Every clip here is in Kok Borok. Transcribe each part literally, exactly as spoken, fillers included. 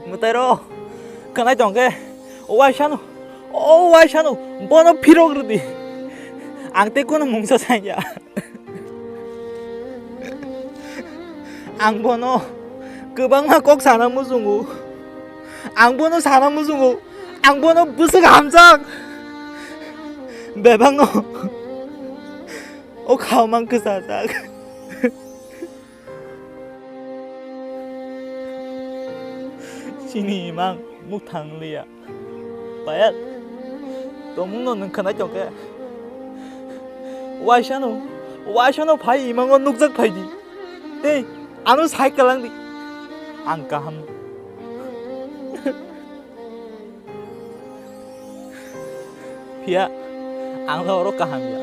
Mwtai rok, kwnai tong khe, o waisano, o waisano, bono phirok rwdi. Ang tei kunu mungsa sanya. Ang bono kwbangma kok sana muchungo. Ang bono sana muchungo. Ang bono bwswk hamjak. Bebakno o khaumang kwchajak. Chini imang mukthang liya. Payal, tongmungno nwng khwnai tong khe. Waisano, waisano phai imango nukjak phaidi. Tei ano sai kwlangdi. Ang kaham. Phiya, ang lo oro kaham ya.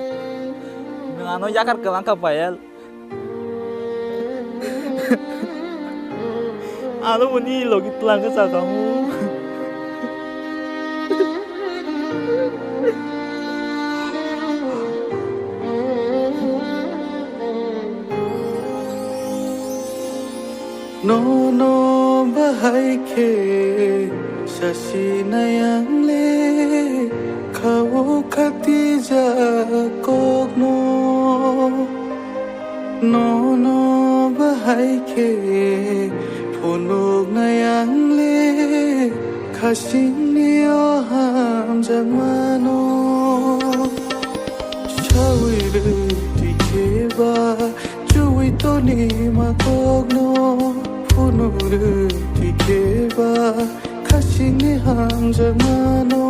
Nwng ano yakar kwlang kha, Payal. Ano boni logi twlang khe chakamu. Nono bahai khe sasi nayang le, khao khati ja kokno. Nono bahai khe phunuk nayang le, khasingni o hamjakmano. Sawi rwtwi khe ba chuwi toni ma kokno, phunuk rwtwi khe ba khasingni hamjakmano.